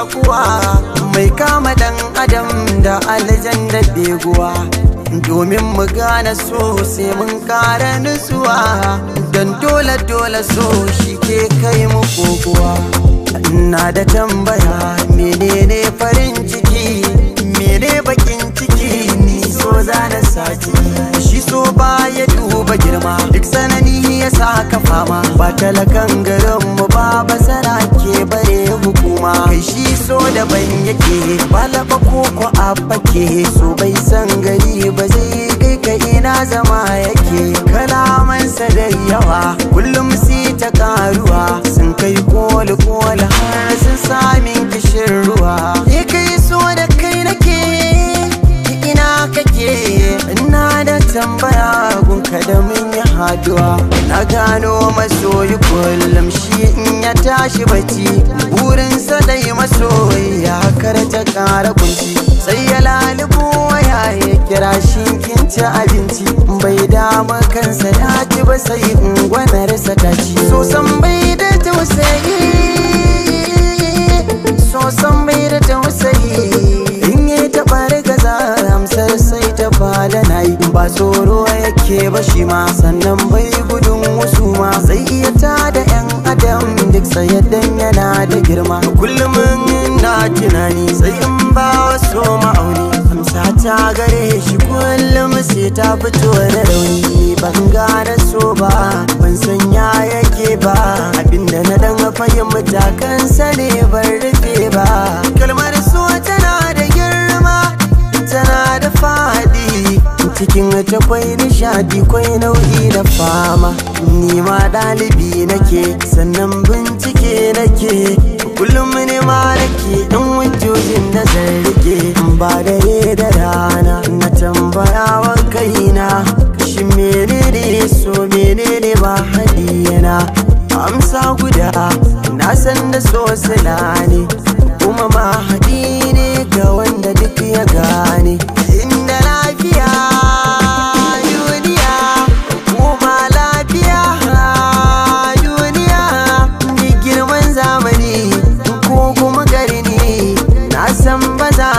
shakuwa, mai kama dan adam da aljan da beguwa. Domin mu gane so sai mun kara nutsuwa, don dole dole so shi ke kai mu kokuwa. Ina da tambaya, menene farin ciki, mene bakin ciki? Ni so zana saki, shi so baya duba girma, duk sanani ya saka fama. Ba talakan garin mu ba basara ke bare hukuma. Kai shi so daban yake, ba laba ko a fake. So bai san gari ba zai kai ka ina zama yake. Kalamansa da yawa kullum si ta karuwa, sun kai koli koli har sun samin kishin ruwa. Ya kai so da kai nake, ina kake? Ina da tambaya gunka da mun yi haduwa. Na gano masoyi kullum shi in ya tashi bacci, burinsa dai masoyi ya karta kara kunci. Sai ya lalubo waya ya kira shi kin ci abinci, bai dama kansa ya ci ba sai ungwanarsa ta ci. So san bai da tausayi, so san bai da tausayi. In yi taɓa rigaza amsar sai ta fada nayi. Ba tsoro yake ba shi ma, sannan bai gudun wasu ma. Zai iya tada 'yan adam duk sayaddan yana da girma. Kullum na tunani sai in ba wasu ma'auni, amsa ta gare shi kullum sai ta fito da rauni. Ni ban gane so ba, ban san ya yake ba, abinda na dan fahimta kansa ne ban rufe ba. Kalmar so tana da girma, tana da faɗi, cikin ta kwai nishadi kwai nau'i na fama. Ni ma ɗalibi nake sannan bincike nake, kullum ne ma nake ɗan hujjojin da zan rike. Ba dare da rana na tambaya wa kaina, shi menene so menene ba hadiyana? Amsa guda na san da so sila ne, kuma ma haɗi ne ga wanda duk ya gane. Inda lafiya duniya, kuma lafiya duniya, ni girman zamani ko kuma garni, na san ba za